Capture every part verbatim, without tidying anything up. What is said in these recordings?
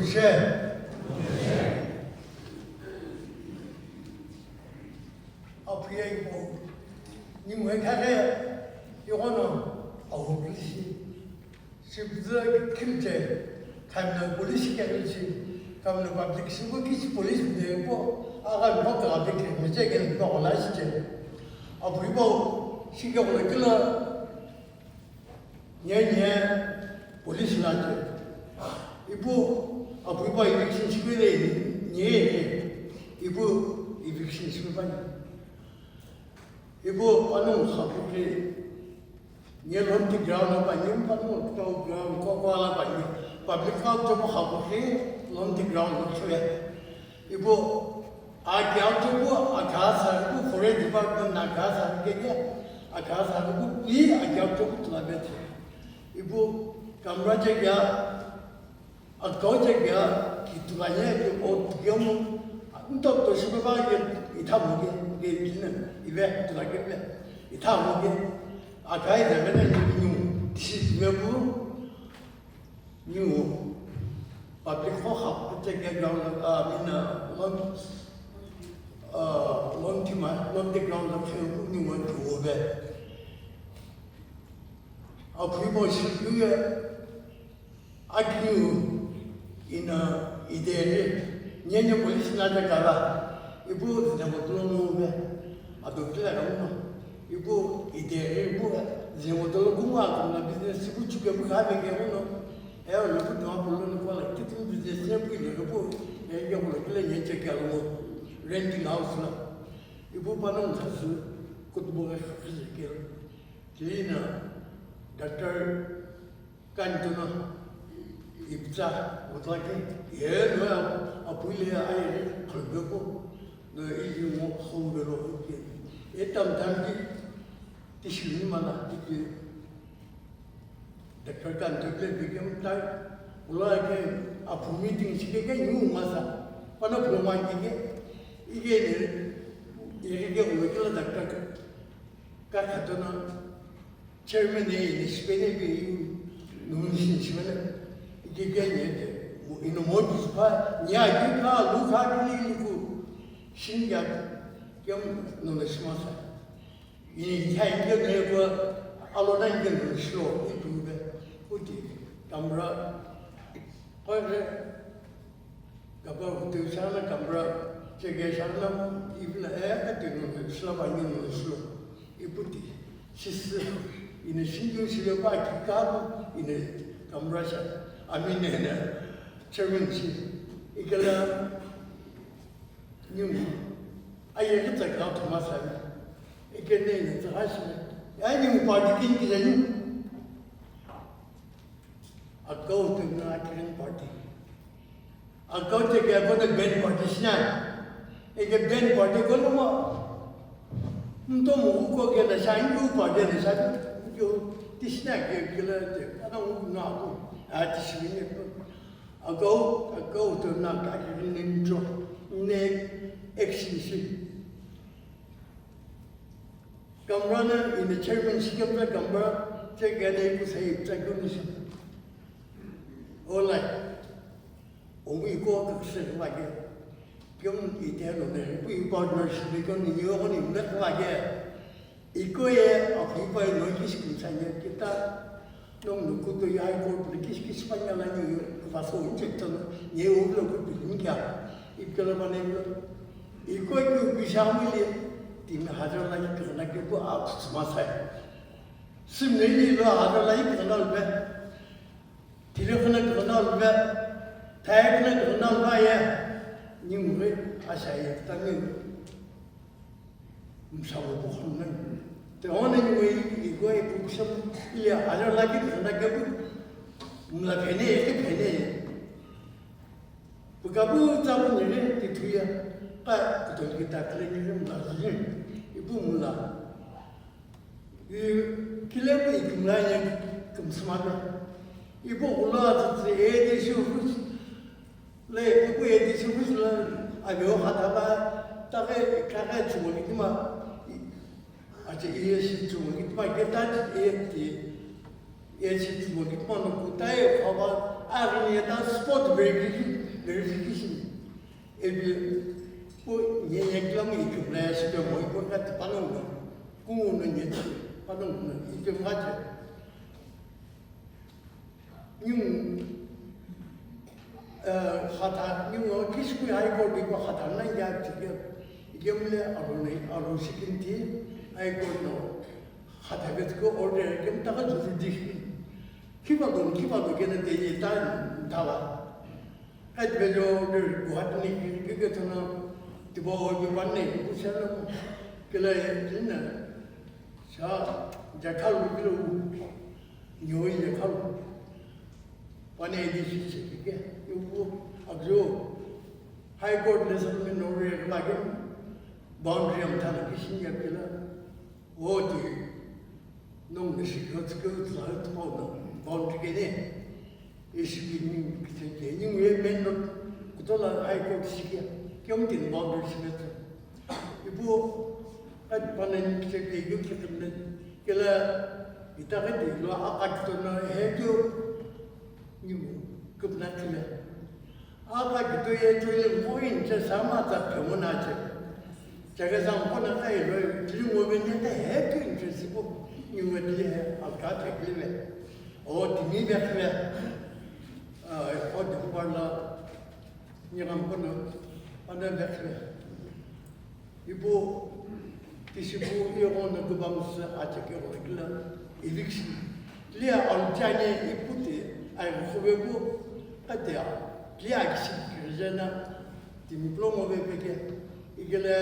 She. Aphuye ipo. Ningu ethaghe, yogono, ahu polisi. Sibza khimche, kamna polisi kya polisi, kamna public sibu kichi polisi de po, aga no ka public meche ke pa ola siche. Aphuye ipo, sikya ola kila, Nye, nye, police la che. Ipu, aphuye ipa eviction shipe le, nye, nye. Ipu, eviction shipe pa. Ipu, panongu khapu ke. Nye Lomthi ground la pa, nye panongu tau ground, ko, ko la pa, nye. Public kau che mo khapu ke, Lomthi ground lo che. Ipu, akyau chepu, akha sa ipu, forest department na akha sa keke, akha sa ipu, pi akyau chepu tula bete. Ipu, kamra chekya, akau chekya, ki tula ye, ki o kemu, ntok to shipe ba ye, itha mo ke, ke kine, ive, tula ke be, itha mo ke, akha ive mene, ni, ni, tisi, ni, pu, New public kho kha pute ke ground, ah, I mean, uh, long, uh, long time, long the ground la khe new one to over. Aphuye ipo shipu ye, akiniu ina idere, nyenye police na de kara, ipu zine botolo no over, ado kila ka uno. Ipu ide, ipu, zewotolo kungu akumla business ipu chuke ipu kha veke uno. E, ipu dua polo ni kwa la, kitin business ne ipu ile ipu, e, ya polo kile nye check ya lo, renting house la. Ipu panongu khasu, kutubo ke khakhi ke. Kile ina, doctor, Kantono ipitsa utla ke, ye no aphuye aye khulbe ko, no iye ngo khulbe ro ke. E tam tam ki tishini mala ki Doctor Kanto ke bigem tai, ula ke aphu meeting shi ke ke nyu masa, pana phuloma ki ke, ike ne, ike ke ulo ke la doctor ka, ka khatona, Chairman ne ina shipene pe yu nomination shimene, ike ke nye te, mo ino mo tu pa, nya ke ka lu ka ke ni ku, shin ya, ke mo no na shimasa. Ina ike ke ne ko, alo na ike no shilo, itu be, uti, kamra, ko ke, Kapa hotel shana kamra, cheke shana, ivna e, ati no, sila ba ni no silo, iputi, sisi, ina shinju sila ba ki kamu, ina kamra sha, ami ne na, chairman shi, ikala, nimu, aye kita ka tuma sa, ikene ne ta shi, ya nimu party kin ki jani. Akau tu na kirin party. Akau tu ke ko na band party sina. Eke band party ko no ma. Nto mo ko ke na sa ndu party na sa ndu tisina ke ke la te. Ana u na ko. A tisini ko. Akau, akau tu na ka kirin njo. Ne exit. Kamra na ina chairman shi kamra kamra che gane ku sai cha ku ni shi. Olai. Omu iko ka kse ma ke. Pyong ite no ne, pu partnership ko ni yo ko ni ne ma ke. Iko ye, a pu pa no ki shi kun sa ne kita. Nong nu kuto ya ko puli kish kish pa nyala ni yo, va so inject to ni o lo ko pili ni kya. Ikala mane lo. Iko iko ki shamili, tin hajar la ki kana ke ko ap sma sa. Sim ne ni lo hajar la ki kana be. Tile kana kana be. Thai kana kana ba ya. Ni mu asha ya ta ni. Mshawo bukhumna. Te one ni we igwe bukhum ile ala lagi na kebu. Mla phene ke phene. Bukabu tabu ni re ti thuya. Ka kuton ki takle ni re mla ni. Ibu mla. I kile bu ikimla ya kumsmata. Ibu ula tse e de shu. Le, kuku edi shukushula, ayo khataba, take, kake chumoni kima, ache iye shi chumoni kima, keta edi, iye shi chumoni kima no kutai, khaba, ari ni eta sport break, Verification. Epi pu nye ye kilamu ikimla ya shipe mo ipo kati panongo. Kungu no nye panongo no ikimla che. Ningu, eh, khatha, ningu kishkui High Court ipo khatha na ya chike. Ikemle aro ne, aro shikinti High Court no khatha betiko order kem taka jurisdiction. Kiba don, kiba do kena de ye ta thala. At bejo order Guwahati ni ki ke thana tiba o ke ban ne ku sha na kela ye na. Sha jakha lu kilo. Nyoyi ye khalu. Pane di shi shi ke, yuku, akjo. High Court le settlement order ke lage, boundary am thana kishin ya kela. O ti, nong ne shi kyo tsu kyo tsu la tsu mo na, boundary ke ne. Ishi ki ni kise ke, ni ngue men no, kutola High Court shi ke, kyom tin boundary shi me tsu. Ipu, at panen kise ke yu ke kemne, kela itaghi di lo aqakito no he kyo nimu kupna kile. Aqakito ye kyo le mo in che sama ta pyo mo na che. Chaga zang ko na kai lo, tili mo ben ne he kyo in che sipo, nimu di he, aka te kile. O timi be kile. Ah, o de parla. Nigam kono, ana vekhle. Ipu, tisipu, iyogo no kubam sa ache ke ola kila, eviction. Lia aljane ipu te, ai khobe pu, katea, lia kisi kirjana, timi plomo be peke, ikele,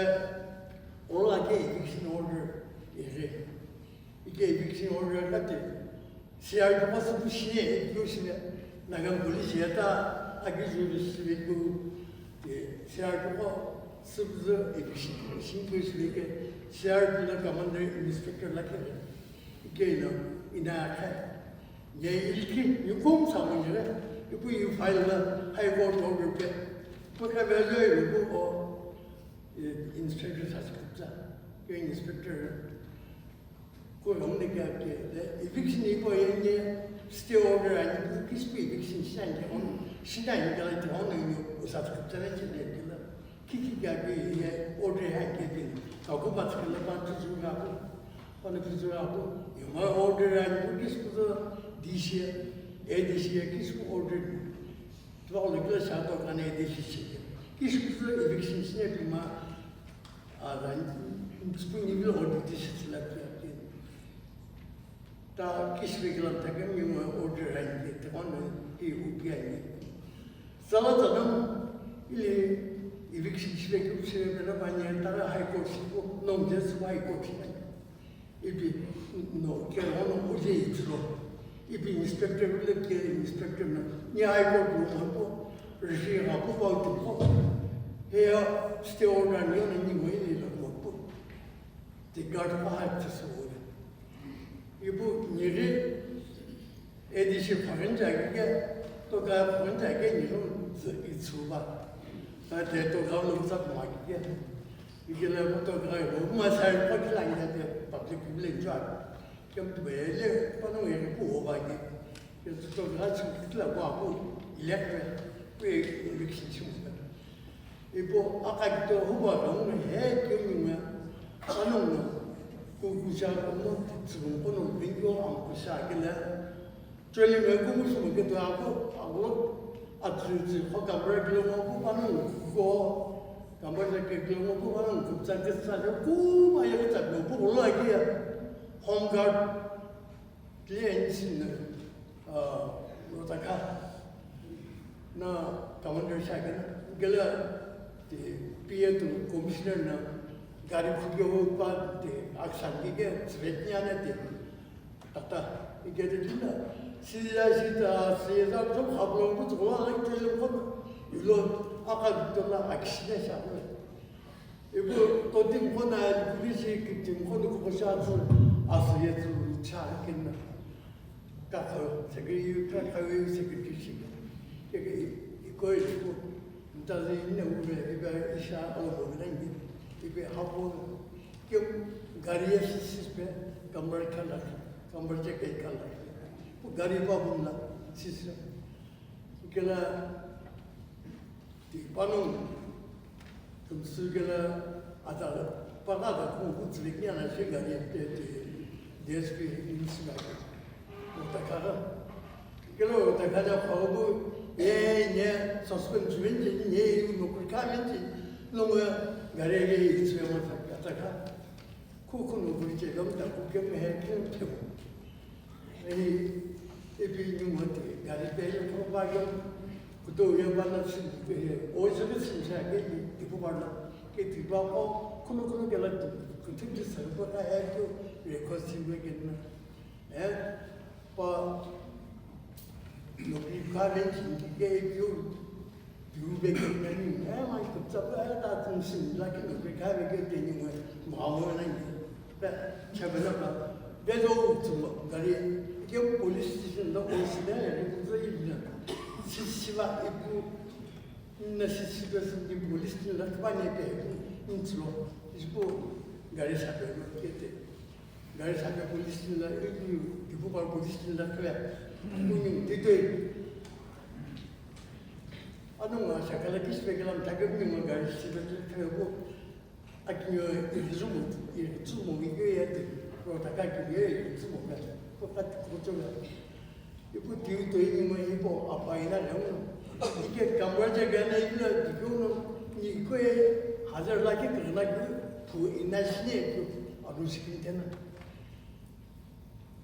ola ke eviction order, ere. Ike eviction order kati, C R P ko süpu shine, eviction shine, Nagami police yeta, aki juri shine ku, e, C R P ko süpu zu eviction shine ku shine ke, C R P na commander inspector la ke, ike ina, ina khe, ye ilki, yukum samu nire, ipu yu file na, High Court order pe, pu ka be yo yukum o, e, inspector sa sukupsa, ke inspector, Ko yong ne kya ke, le eviction ipo ye nye stay order ani, kisipi eviction shi ani ke, shi ani kala ke, ono yo, usa tsu tsa le che le ke la. Ki ki kya ke ye order ha ke ke, ka ko ba tsu la ba tsu tsu ga ko, pa ne tsu tsu ga ko, yo ma order ani, kisipi di shi, e di shi, kisipi order. Tuwa le kila sa to ka ne di shi shi. Kisipi eviction shi ne ma, a, kisipi ni bilo order di shi la ke. Ta kishveklam thakemi ngo order ani ke, tokon ki upi ani. Sala tsanam ili eviction shveklam shveklam ani, tara High Court shipu, nom je su High Court shipu. Ipi no, ke ono uje itsulo. Ipi inspector le ke inspector no. Ni High Court lo hapo, rishi hapo pa utupo. He ya stay order ni ono ni mo ili lo hapo. Ti guard pa ha tsu so. Ipu niri A D C phaghini chakike, toka phaghini chakike niri itsuba. Ta te toka lo tsa makike. Ikele toka lo ma sai pa kila ngi te public village chak. Kem tu bele pa no ngi ku ho ba ke. Ke toka chu kila ba ku ilek pe. Ku eviction chu. Ipo aqakito hupa ghenguno he keu ninguye, panongu no, kukucha kumo tsübungqo no vengeo amkusha kele, choli me kumu shumoke to ako, ako, atsütsü kho kamra kilo ngopu panongu kuko, kamra ke kilo ngopu panongu kupsa kesa le kuma ye kutsa no pu lo akia, home guard, Clear and sin, uh, Rotaka na commander shakena, gala the P A to commissioner na gari khugyo pa the action ke ke threat niya na the tata, ikete dina, siya sita, siya to hablo ko to la ke le ko ilo aka to la action sha. Ipu totim qo na, ipu bisi kitim qo na kukusha atsu, asü ye tsu cha kena. Kakha, secretary, kakha, secretary shi. Keke iko ipu, ntazi ne ure, ibe isha alo bo ngi, ibe hapo, kem gari ye sis pe, kamar kala, kamar che ke kala. Gari pa bumla, sis. Kela, Panongu kümsü kela ata paka ata kung kutsülik ni ana shi gari pe te D S P ni shi gari. Ota kaka. Kela ota kaka phabu e ne suspension je ne yu no kuri ka men je no gari ge itsüma ata ka. Kuku no kuri je gam ta kuke me he kin te. Ei, ipi nyungwa te, gari pe yo ko ba yo, kuto yo ba na sin, eh, o service sin sa ke, ipo ba na, ke ti ba o, kuno kuno ke la tu, kuto ti sa ko ka e ko, request sin ke na. Eh, pa, no ki ka ven sin ke yo, Piu vekeu nani, eh, mai kutsa, eh, ta tung sin, la ki no pe ka vekeu te ni mo, mo mo na ni. Pe, cha be na ba. Be do tu mo, gari, ke police station lo o si na, ya ni kutsa i na. Si, si va, ipu, na si, si be si ni police station la ka ni pe, ni tlo. Ipu, gari sa pe, ke te. Gari sa pe police station la, ipu, ipu ba police station la ka. Ku ni, ti te. Ano nga sa kala kis pe kala mtake mi nga gari si pe tu pe ko. Aki nyo irizu mo, irizu mo mi yo ya te. Ro ta ka ki yo irizu mo ka. Ko ka ko cho ga. Ipu tiu to ini mo ipo apa ina le mo. Ike kamra je ga na ina ti ko no. Ni ko e hazar la ki na ki pu ina sine ko. Alu sikin tena.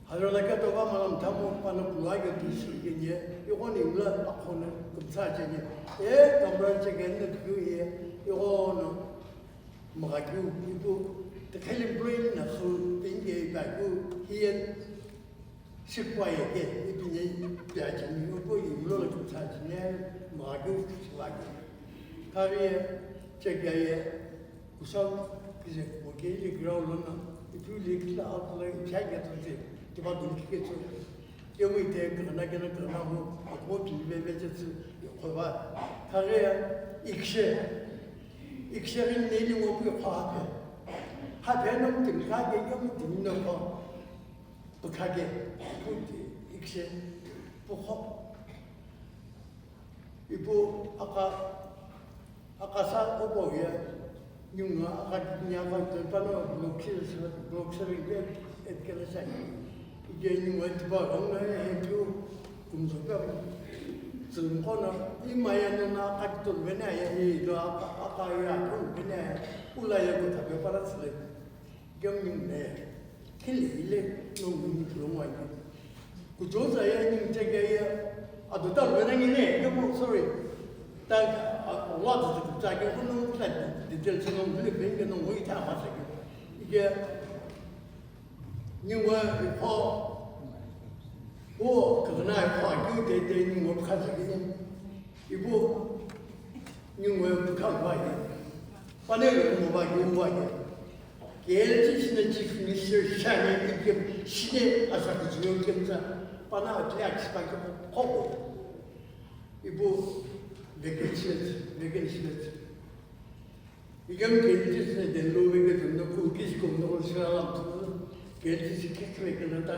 Hazar la ka to ba malam tamo pana pulai ke tu si ke nye, i ko ni mla a ko na kumsa che nye. E kamra che ke na tu ye, i ko no maga ku ipu te khali employee na su pinge ba ku hien sikwa ye ke, ipi nye ba che ni ko i mlo la kumsa che nye, maga ku si wa ke. Kari ye, che ke ye, Kusau kize kubo ke ile ground lono, ipu ile kila out lo ichai ke tsu se, tiba dum kike tsu. Ke wi te kana kena kana ho, ako ki be be tsu, ko ba. Kare ya, ikse, ikse rin ne ni wo pu ko ha pe. Ha pe no mu tim ka ke, yo mu tim no ko. Pu ka ke, pu ti, ikse, pu ko. Ipu aka, aka sa obo ye, nyunga aka kinya aka tepano block six, block seven ke etkela sa. Ike nyunga tipa rong na he tu kumso pe. Tsum kona, ima ya no na aka tol bena ya, e lo aka, aka ya tol bena ya, ula ya ko tape para tsile. Gam ning le, kile ile, no ning lo ngwa ni. Kujo za ya ning te ga ya, ado ta lo na ni ne, gam sorry. Ta, a, a lot of the ta ga ko no ta detail so no le ben ga no ngoi ta ma sa ga. Ike, ni wa ko, o, ka na ko a ju de de ni wa ka sa ga ni. Ipu, nyungwe pukha waye, panelo mo waye waye. K L T C na chief minister shane ikem shine asa kujiyo kemta, pana atle akispa ke koko. Ipu, vacancy, vacancy. Igam K L T C na denlo veke tunno ku kis kom no sira lam tu. K L T C kik veke na ta.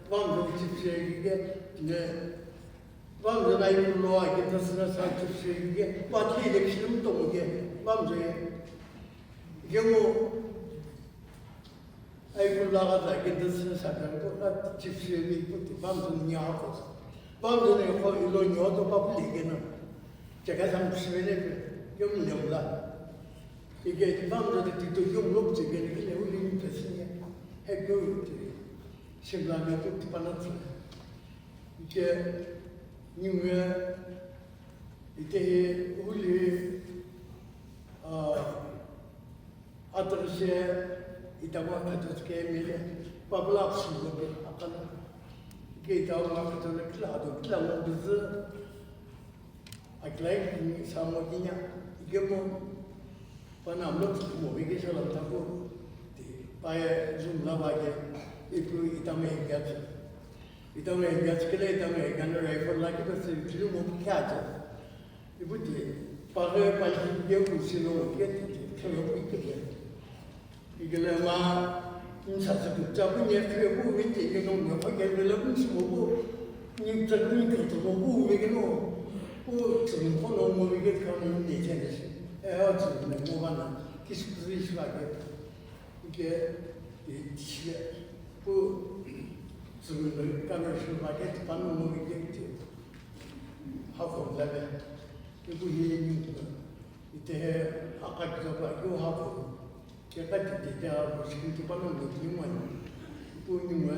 Vam do chief se ke ne. Vam do nai lo a ke ta sira sa chief se ke. Party election to ke. Vam do ye. Gemo. Ai ku la ga ke ta sira sa ko ta chief se ni ku ti vam do nya ko. Vam do ne ko ilo nyo to pa pu le ke na. Jaga sam sivele ke, yom yom la. Ike ti bam do ti to yom lop che ke le uli ni pesinya. He go ti simla me tu ti pana tsa. Ike ni me ite he uli, ah, Ataghi she itama khato ke mele, pabla psu lo ke akana. Ke itama khato le kila do, kila mo bizu. Aklai ni samo kinya, ike mo, pana mo mo ke salam tako. Ti, paye zum la ba ke, ipu itama he gatsu. Itama he gatsu kele, itama he gana rifle la ke, bas kilu mo kya cha. Ipu ti, paghe pali ye kusi no ke ti ti, khe yo pu ke. Ikele ma, nsa sa ku cha pu nye khe pu mi ti ke no, no pa ke le pu si mo pu, ni cha pu ni ke to mo pu mi ke no. Pu tsüngkho no ngo vike kha no ne chene shi. E o tsüngkho no ngo vana kisi kisi shi va ke. Ke ti shi. Pu tsüngkho no ka no shi va ke ti pa no ngo vike ti. Ha ko la be. Ipu hi ni. Ite he aka ki ba ki ha ko. Ke ka ti ti ta ko shi ki pa no ngo ti ni mo. Ipu ni mo.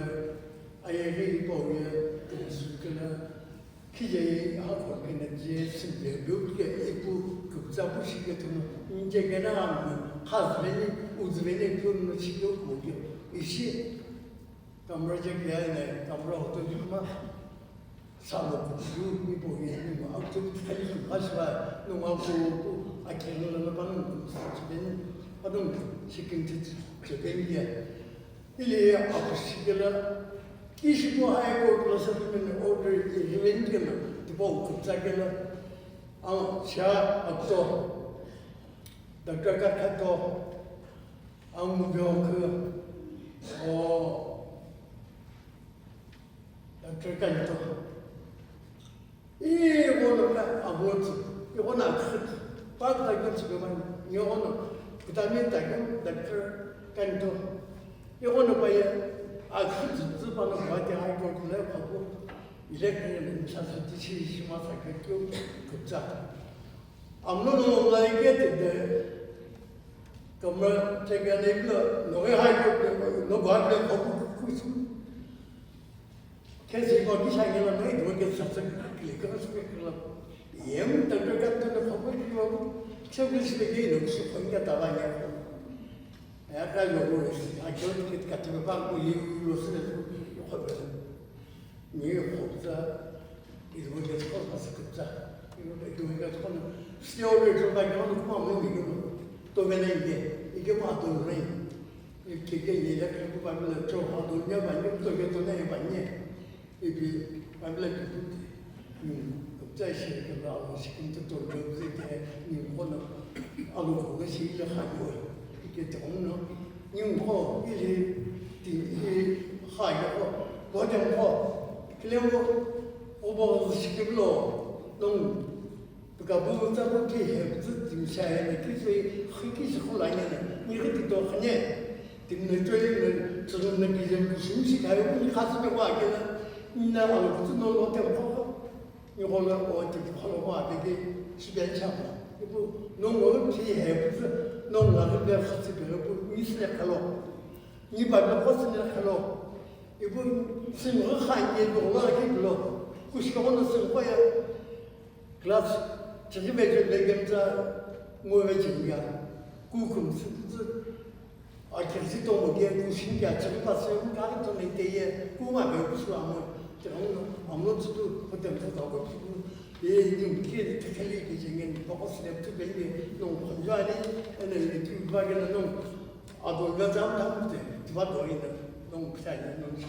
Aye he ipu ye. Ti shi ke na. Khije ye hakho kena je simple build ke ipu kuptsa pu shike tuno, nje kena anu, khazveni, uzveni tuno shike kuke, ishi, kamra je kya ne, kamra hoto juma, salo kuju, ipu ye, ipu aktu khali kupa shiva, nunga ku, ku, akino na panu, panu, shikin tit, chicken ye. Ili apushi kela, ishipu High Court lo settlement order iriven kela, tipau kutsa kela, ang sha akto, Doctor Kakhato, ang mubyo ke, o, Doctor Kanto. Ighono ka avotu, ighono akhit, pa ta ka chibemani, ighono kutami ta ka Doctor Kanto, ighono pa ya akhit zu pa no Guwahati High Court le phapu, ile ke ni sa su ti shi shi ma sa ke kyo kutsa. Amno no lai ke te de, kamra te ka ne lo, no High Court le, no Guwahati le phapu kusu. Kesi ko kisha ngela no idu ke sa sa kile ka su ke la. Yem ta ka ka ta ko ko ki wa. Che ko shi ke no shi ko ya ta ba ya. Ya ka yo ko a ko ke ka ta ba ko yi lo se ko ko. Ni ko ta idu ke ko sa sa ka. Idu ke ko. Sio le ko ba ko ko mo ni ko. To me ne ke. Ike ma to re. Keke yele khepu Bible cho ha dunia ba ni to ke to ne ba ni. Ipi Bible ke pu. Hmm. Tsa shi ke ba lo shi kin to to ke ke ni ko na. Alo ko shi le ha yo. Ke to no. Ni ko ile ti ha yo ko. Ko de ko. Kle mo. O bo shi ke lo. Nong. Pika bu tsa bu ki he bu tsa tim sha he ne ki se khi ki se khula ne ne. Ni khi ti to khane. Tim ne choi ne, tsuru ne ki jem ku shim shi khayo ni kha su ke wa ke na. Ni na lo ku no lo te ko ko. Ni ko lo o te ko lo wa ke ke shi ben cha ko. Ipu no ngo ki he bu tsa no nga ke be kha se ke bu ni se kha lo. Ni ba ko se ne kha lo. Ipu sim kha ke lo wa ke lo. Ku shi ko no sim ko ya. Class three me je le gem tsa ngo ve ching ya. Ku kum tsu tsu. A ke si to mo ke ku shin ya tsa pa se mo ka to ne te ye. Ku ma be ku su amo. Te no amo tsu tu ko te ko ko ku. E ni ke te ke le ke je ngen ko ko se tu be ni no ko ja ni. Ene tu ba ke no. A do ga jam ta te. Tu ba do ni no ku sa ni no shi.